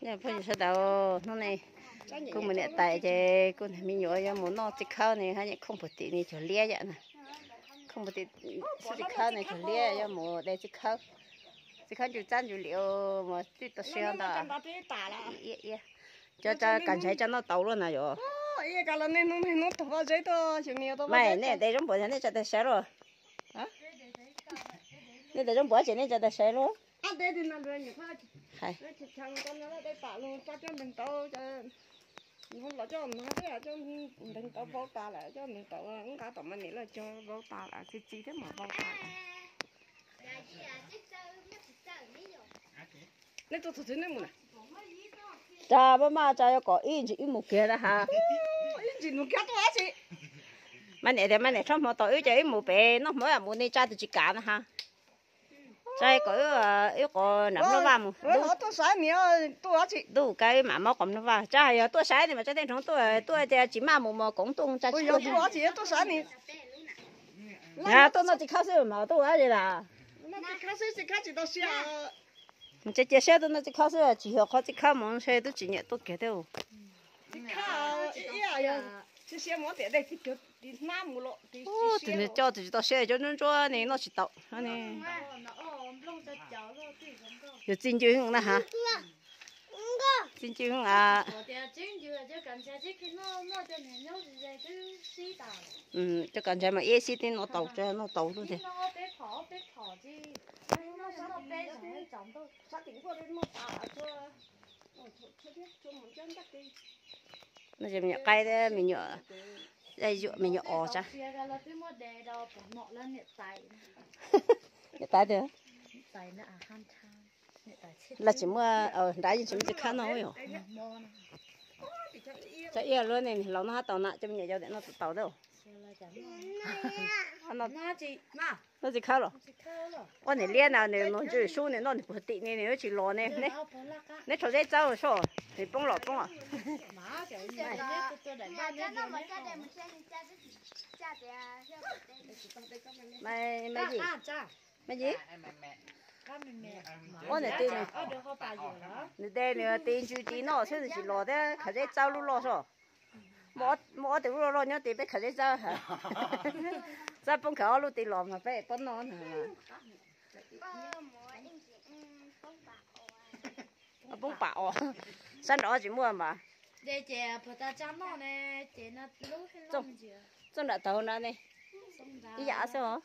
Phooj ywg sawv daws, hnub no kuv mus niam tais ces kuv nrog me nyuam yuav mus noj txiv khawb ne, hab nyuam khooj puag tim ne cog liab yam na. Khooj puag tim xub txiv khawb ne cog liab yuav mus de txiv khawb. Txiv khawb ncu txab ncu liam mas txij tau siav ntag. Cov tsa kas ntshaiv tsa noj tau luaj na yom. Mas nej de zaub npuas nej tsa tas sawv luaj. Nej de zaub npuas ces nej tsa tas sawv luaj. Tsa maj maj tsa yuav kom ib ntsis wb mus kiag na has. Mas niam tias mas niam tshob hmo tos wb ces wb mus pem noj hmo mus ne tsa tus tsis kam na has. Tsa kom wb, wb qhov nam nplooj vaj mus. Ntuj kab wb mam mob qhov nplooj vaj, tsa yog tuaj saib ne mas tsa tej nrog tuaj, tuaj tias tsis maj mus mas koom tuaj tsa tsis tuaj. Tuaj noj txiv khawb xwb mas tuaj ua dab tsi lawm. Cia cia siab tuaj noj txiv khawb xwb, tsis yog qhov txiv khawb mus ntshe twb tsis nyiam tuaj kiag thiab. Tus nws coj tus tsis tau siab cov ntsuab ntsuab ne noj tsis tau ne. Yog txi ncw na has. Txi ncw a. Cov kas ntshaiv mas ib sib tib noj tau, noj tau lub tiag. No ces me nyuam qaib, me nyuam, me nyuam os tsa. Niam tais tias lawv tsis muaj, nrad yeej tsis muaj txiv khawb noj yom. Tsa ib lub ne laus noj hab tau na, coj me nyuam yaus tias noj tau tau. Noj txiv khawb los? Ua niam liab na, nws mus ntswj sub nws noj nws puag tim ne nws yuav tsis los ne. Neb rhaub zeb txawb soj, nws poob los poob. Mas yim, ua niam tij, nws de nws tis ntsws tis noj xwb nws tsis los thiab, khav zeb txawb lub loj soj. Muaj ob tug lub loj loj nyob tis peb khav zeb txawb. Txawb poob khav ob lub tis los mas peb poob noj. Poob pam os, sab nraud tsis muaj mas. Txooj nram taug na ne, ib yam xwb os.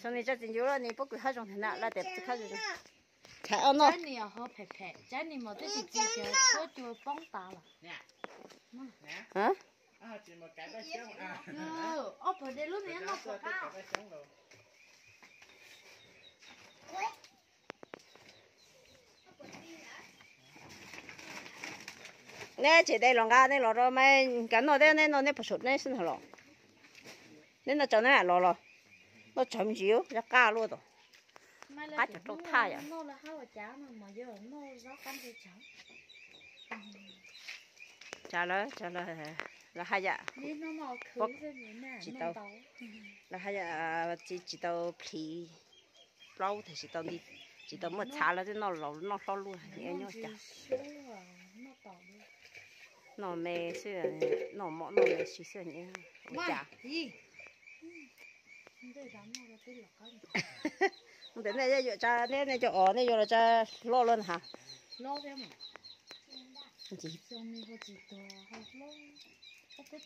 Xyoo ni tsa txiv ncu loj ni pob kws hab zoo na, lawv tias txiv khawb zoo. Thaum no neb tsis de los nqa, nej los rau mas kav noj thiab, neb noj neb puas saum neb xwb ntag los? Neb noj tsawg neb mam los los? Noj tsawg me ntsis, zaj qab luaj tod. Qab cov rau thaj yom. Tsav lawm, tsav lawm, lawv haj yam tsis tau, lawv haj yam tsis tau plhis plaub tag, tsis tau nti, tsis tau muaj txhav lawv twb noj laus noj hlob luaj, nyob cas. Noj me xwb, noj mov noj me xwb xwb, ua cas. Ntawm nej yuav tsa, nej cov os nej yuav los tsa hlob luaj na has.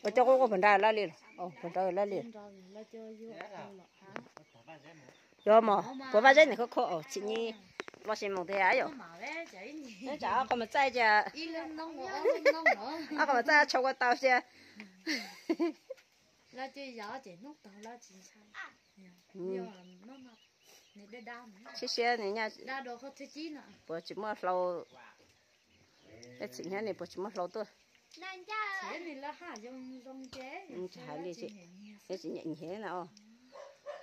Ua coj quaj quaj puag nrad lawm li los? Puag nrad lawm li. Yog mog, puas vaj zeb ntawm khov kho txhim nyij los sis moos tiag yom. Neb tsam qhov mas txaij cia, qhov mas txaij tshau kua tau cia. Siab siab, puas tsis muaj hlau, txhim nyij puas tsis muaj hlau tuaj. Hais li, neb tsis nyiam nyiam na.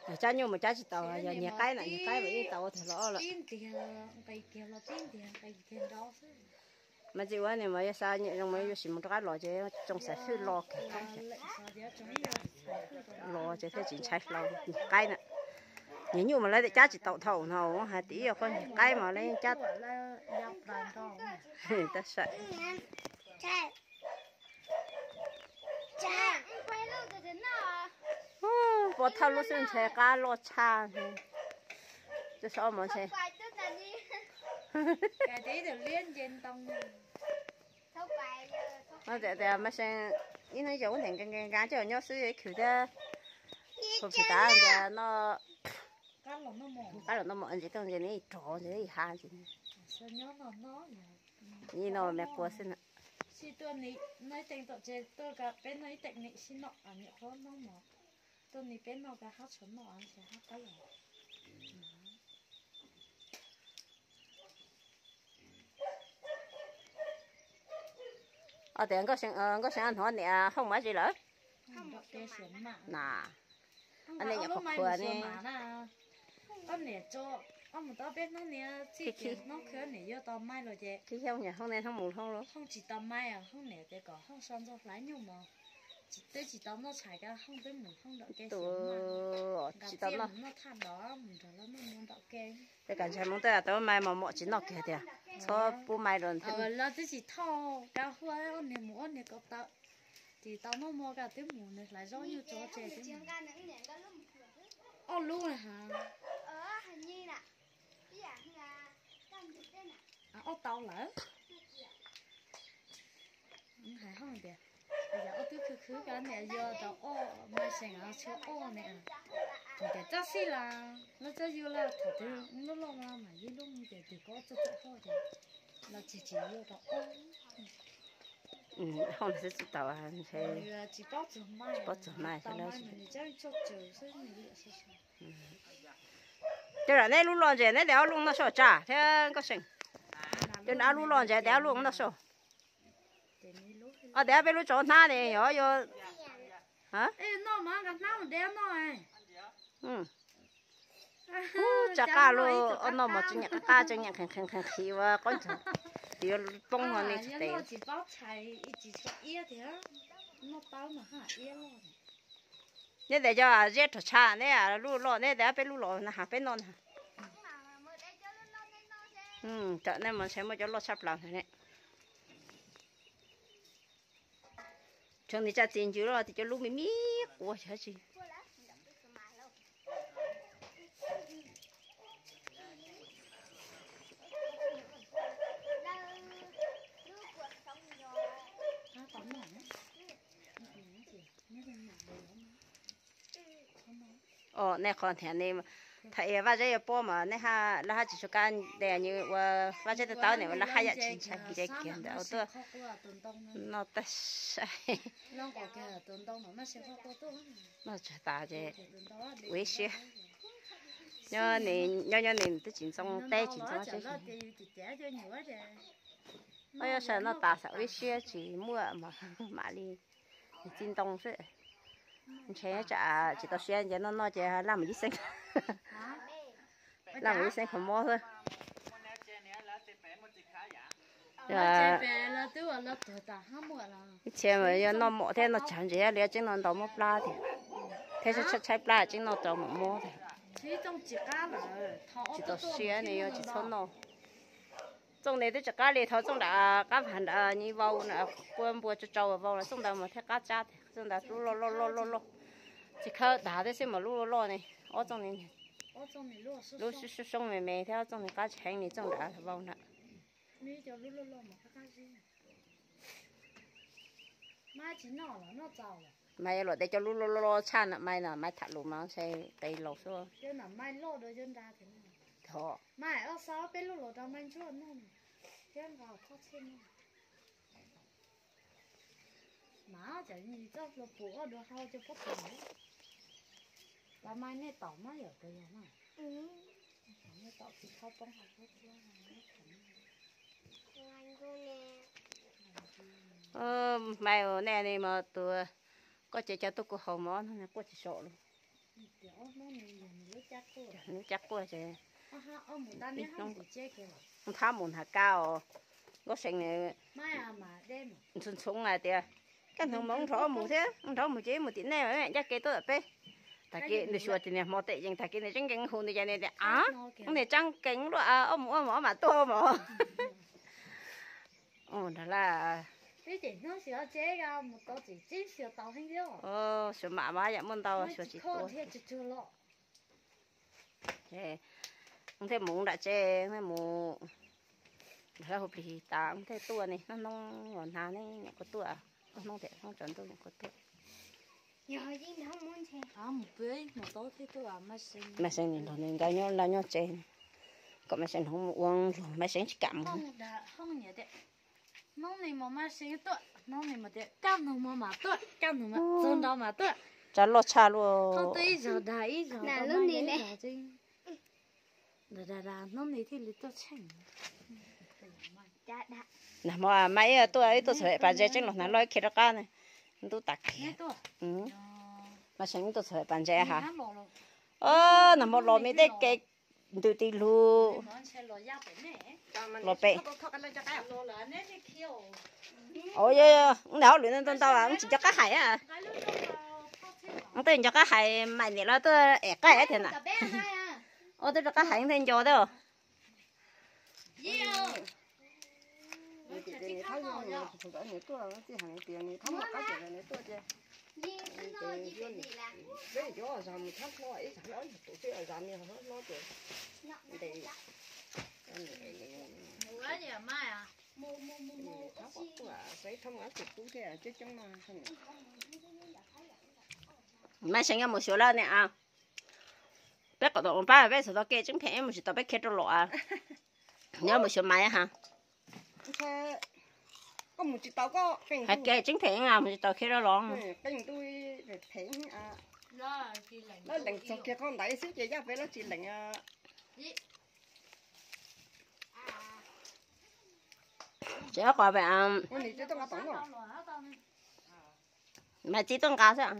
Yog cab nyuj mas cab tsis tau, yog nyiag qaib na, nyiag qaib mas yeej tau ua tag los lawm. Mas txiv ua ne mas yog xav nyiam zoo mas yuav sim mus rov qab los ces tsoo xav fwj los kawg, los ces thiaj tsis ntshai hlau nyiag qaib na. Nyuam nyuj mas lawv cab tsis tau dhau no, hais tias ib qho ntsis qaib mas lawv cab. Tab sis pov thawj lub xwb ntshe qab loj tshaj. Tus saum mov ntshe. Tias mas seem ib hnub yog ub nteem nkees nkees coj nyob xwb ib khwv thiab. Hu phim tav ntawd no, qab los noj mov ntsis koj ntsis nws rov ntsis ha ntsis. Ib no me quas xwb na. Tias Nkauj Seev hnov niam Hoob mus dab tsi lawm na? Nej nyuam qhuav qhuav ne. Khib khib, niam Hoob ne hnub mus Hoob los. Tus tsis tau noj, ces kom ntshe Hmoob twb tau mai mos mos tsis noj kiag tias txhob pub mai rau thiab. Twb tsis thauj ka huaj ob niag mus ob niag ko taw, tsis tau noj mov ka twb mus nws hlais zaub nyuj tso tseg. Ob lub ha, ob tau lawm. Hais Hoob tias, yog ob tug khwv khwv ka niam yuav rau ob, mas seem tshuav ob ne. Thaum tias txaj xij las lawv txaj yuav lawm, thaum twg loj loj mas yeej lub tias twg koj txaj txaj hoj ces los tsis tsis yuav rau ob. Hoob xwb tsis tau, ntshe tsis paub txog mai, tsis paub txog mai, tau mai mas nws txawj tsog tsaws xwb nws liam sab sab. Cov nram neb lub loj ntses neb de ob lub noj soj tsam thiab Nkauj Seev. Cov nram ob lub loj ntses de ob lub noj soj. Os, de ob peb lub tso hnab ne yog yuav. Ub, tsa qaj luj, ob noj mov tseem nyam qab qab tseem nyam qhev qhev qhev qhiv ua qaub ntsug, yuav poob no ne tsis tes. Neb de cov ziab rog tsha neb lub loj neb de ob peb lub los na has peb noj na. Tam nej mas ntshe muaj cov loj tshaj plaws ntag ne. Tshuav nws tsa txi ncw los tias cov lub me me quas tsis. Os, nej qhov thiab ne, thaum vaj zeb yuav pob mas nej lawv haj tsis tshua kab de nws ua vaj zeb tawv tawv ne, lawv haj yam tsis ntshai nce kiag ntawd tuaj noj tag sai. Noj tsawg tas ces ua ib siab. Nyob nyob nws twb tsis ntxoov teb tsis ntxoov teb. Os, yog sawv noj tas xav ua ib siab tsis muaj mas mam li txi ntoo xwb. Ntshe tsam tsis tau siab nce noj noj ces laj mus yib xeeb. Laj mus yib xeeb qhov mob xwb. Ib txhia mas yog noj mov thiab noj tsawg ntsis li tseeb no ntaus mob plab tiag, thiab tshaib plab tseeb noj rau mam mob tiag. Tsis tau siab ne yuav tsis txhob noj. Txooj ne twb tsis qab li, thaum txooj nram qab vam nram nyi vau na, kua npua tsau tsau vau los txooj ntawd mas thiaj qab tsab tiag, txooj ntawd lub loj loj loj loj loj, tsis khawb dav thiab xwb mas lub loj loj ne. Ob txooj ne, lub soob soob me me thiab ob txooj ne qab tsis heev li txooj nram vau na. Mas yog luam tes cov lub loj loj tshaj na, mais no mais tham lus mas ntshe qe laus xwb. Mai, nej ne mas tus koj ces cov tuaj kuv haus mov no quaj tsis so lawm. Lub cab quaj ces thab mus nrhav kab os. Nkauj Seev ntxhov ntxhov hais tias, koj hnov mas nrhav mus thiab, nrhav mus ces mus tim nej ncaj kev tuaj tom peb. Tag kis nws xyuas tias niag hmo tes yees, tag kis nws tseem nkees hu nws ces nws tias, a, niag tseem nkees luaj, ob mus ua mov mam tuaj mov. Nrog lawm. Xyuas mam mas yam muaj ntau xyuas tsis tuaj. Wb thiaj mus nram tsev, wb thiaj mus nrog lawv hu plig tas, wb thiaj tuaj ne, hnub hnub los hnav ne, nyuam qhuav tuaj, hnub hnub tias hnub tsaus ntuj nyuam qhuav tuaj. Mas Seev nrog nws nkawd nyob lawv nyob tsev, kom Mas Seev hnub mus ua luag, Mas Seev tsis kam mus. Hnub no mas Seev tuaj, hnub no mas tias kaj ntug mas mam tuaj, kaj ntug mas txog nrau mas tuaj. Tsab loj tshaj luaj. Hnub no ib zog dag ib zog, hnub no thiaj li tuaj tsheej. Nag hmo mas ib tuaj, ib tuaj txog pas ntses tseeb los hnav loj khiav rov qab ne. Ntub tas khiav. Mas Seev tuaj txog pas ntses ha. Nag hmo los me tej kev ntws ti lug los pem. Ntawm hauj lwm ntau ntau, wb tsis nco qab hais. Wb twb nco qab hais, mais niam los tuaj ev qaib thiab na. Wb twb rov qab hais thiaj nco thiab. Mas Seev yuav mus xyuas lawm ne. Peb kom tau pab peb txog tau kev tseeb phem mus tsis tau peb khiav rau los. Nyob mus xyuas mais ha. Hais kev tseeb phem mus tsis tau khiav rau los. Lawv lees txog kiag qhov ntawd xwb ces yaj peb lawv tsis lees. Tseem ob qhov pem. Mas txiv tuaj nqa xwb.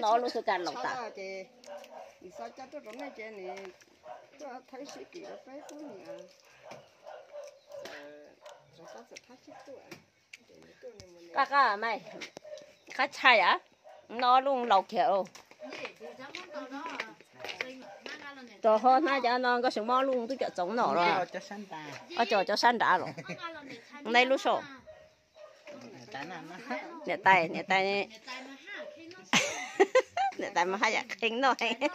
No lub xub kas laus tas. Ces nws xav coj tuaj rau nej ces nws tuaj thawb sib kis rau peb pub nws. Qab qab mas qab tshaj yam. No lub laus kiag. Rau ho hnab cov no nkauj Seev muab lub tub cov txoov no los. Ob cov cov sab nrad los. Neb lub saum. Niam tais, niam tais, niam tais mas haj yam qhee noj heev.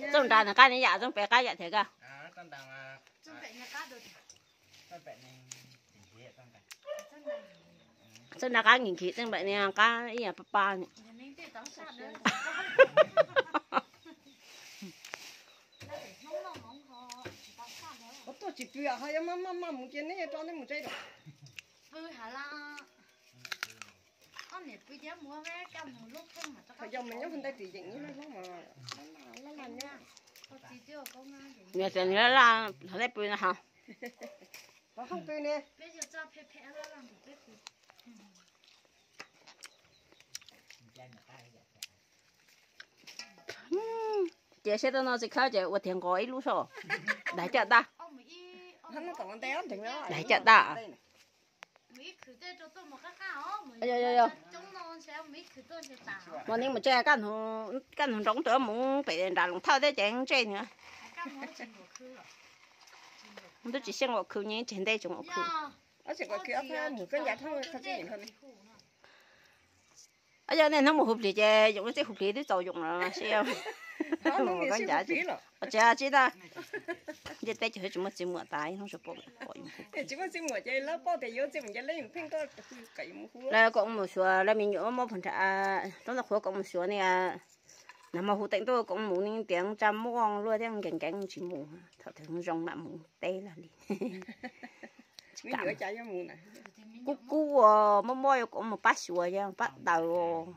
Txooj nrad nws qab ne yam, txooj pem qab yam thiab koj. Txooj nrad qab nkig nkig, txooj pem ne qab ib yam pab pab. Tuaj tsis pw ho yuav maj maj maj mus ces neb yuav tso neb mus tsev. Yog mas nyob ntawm tim yeem nyob hlob mas laj laj nyob. Niam tias nws laj laj, thov nej pw no ha. Thov hoob pw ne. Ces seb tuaj no txiv khawb ces ua tiag nqos ib lub saum. Daig caj dab. Daig caj dab. Yog yog yog. Mas neb mus tsev, kaj ntug nroo tuaj mus pem nram Loos Thawj thiab ces ntsej nws. Twb tsis xyeej ua khw, nyob tseg ntej tseem ua khw. Yog nej hnub mus hu plig ces yoom, txij hu plig twb txaus yoom los mas. Tsis tsis tag, ntsej teb ces tsis muaj txiv muam tas hnub tsis pom pom yoom hu plig. Lawv kom mus xyuas, lawv me nyuam muab pog nrad roob ntau qhuav kom mus xyuas ne. Nag hmo hu teem tuaj kom mus ne tias tsa muaj luaj thiab nkees nkees tsis mus, thaum twg zoo mam mus teb lawv li. Kub kub ua mob mob yuav kom mus pab xyuas, pab daws.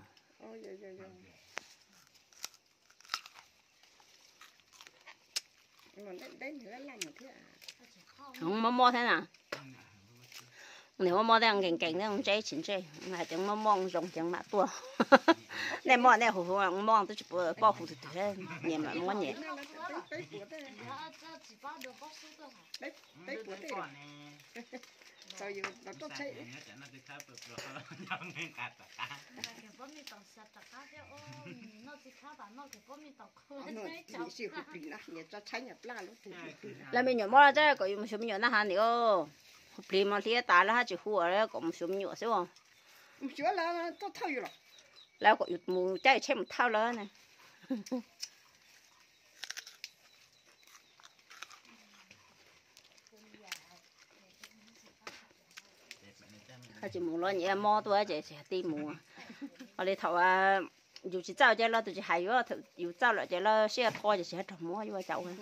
Mob mob thiab na. Nws muaj mob thiab nkees nkees thiab ntse tsis ntse, hais tias mob mob zoo ces mam tuaj. Nej mob nej hu hu mob twb tsis pom hu twg twg, nyias mam muab nyias. Lawv me nyuam mob lawm, kom yus mus xyuas me nyuam na ha nim. Hu plig mos hliab tas lawv haj tsis hu, kom mus xyuas me nyuam xwb. Lawv kom yus mus caij tsheb mus thauj lawv na. Haj tsis mus los nyiam mob tuaj ces tsis hais tij mus. Ua li thaum yus tsis txawj ces lawv tus tsis hais yuav, yus txawj lawm ces lawv siab tho ces tsis hais rau mus yuav cas ua.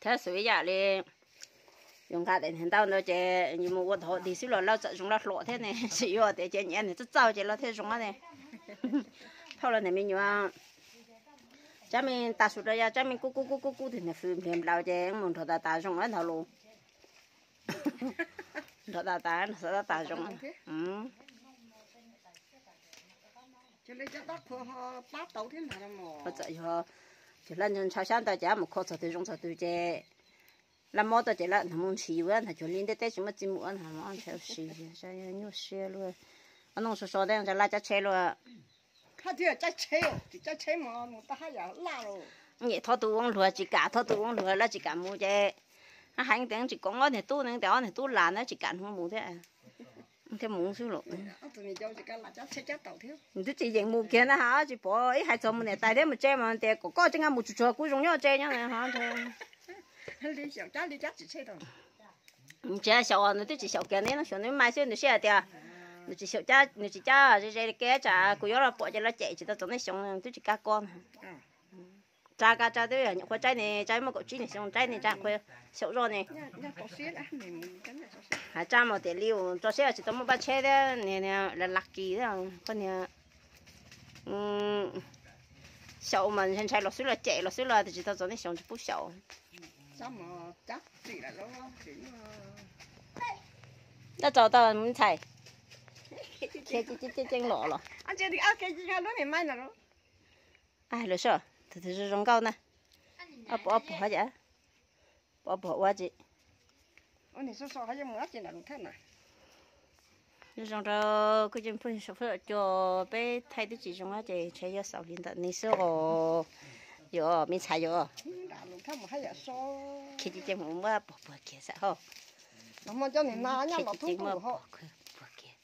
Thiab xws ib yam li yus nqa daim niag ntau ntawd ces yus mus ua dog dig xwb los lawv txawm zoo lawv hlob thiab ne, tsis yog tias cia nyiam niag txawj txawj ces lawv thiaj zoo ne. Thauj los niag me nyuam tsab me tas su rau yog tsab me kub kub kub kub kub tus niag fws npliag nplaws ces mus nrog tas tas zoo ntag los. Nrog tas tas nrog tas tas zoo. Txawm yog cov laj ntshaw sab ntawd ces mus kho txog twg zoo txog twg ces laj mob tuaj ces laj ntog mus ntshis yus ntag, cuag li ntiaj teb tsis muaj txij mus ntag, ntshaw si nyuaj siab luaj. Ob noog so so tej ntsa laj cab tsheb luaj. Nyem thov tus ua luag tsis kam, thov tus ua luag lawv tsis kam mus ces hais tias tsis kom ob niag tub ne, tias ob niag tub las na tsis kam hnub mus thiab. Thiaj mus xwb los. Twb tsis yeem mus kiag na ha, tsis pom ib hais txog mus niam tais thiab mus tsev mas tias kom koj tseem nqa mus tsuag tsuag kuv zoo nyob tsev nyob. Tsis xyaum, nws twb tsis xyaum kiag, neb no xyaum nws mas xwb, nws siab hais tias nws tsis xyaum, nws tsis cab ze ze li kev tsam kuv yuav los pom ces lawv cem tsis tau txog nej xyoo, twb tsis kam koj. Tsa ka tsa twb nyuam qhuav tsaib ne, tsaib muaj kaum tsib niag xyoo, tsaib ne tsa qhuav xyaum zoj ne. Hais tsa mas tias li tso siab tsis tau muaj paj tsheb thiab, niag niag lucky thiab, koj niag xyaum mas ntshai ntshai los xwb los cem los xwb los tsis tau txog nej xyoo tsis pub xyaum. Tab txaus tau ntxhais, khiav ceev ceev los los. Lawv so, tus twg zoo zoo nkauj na. Ob pov ob pog, pov pog ua tsi. Zoo rau kuj cov phooj ywg sawv daws, peb thaij twb tsis zoo ces ntshe yuav xaus li ntawm no xwb os. Yog me ntxhais yog, khiav ceev ceev mus muab pog puag kiag xwb ho. Khiav ceev ceev muab pog puag kiag.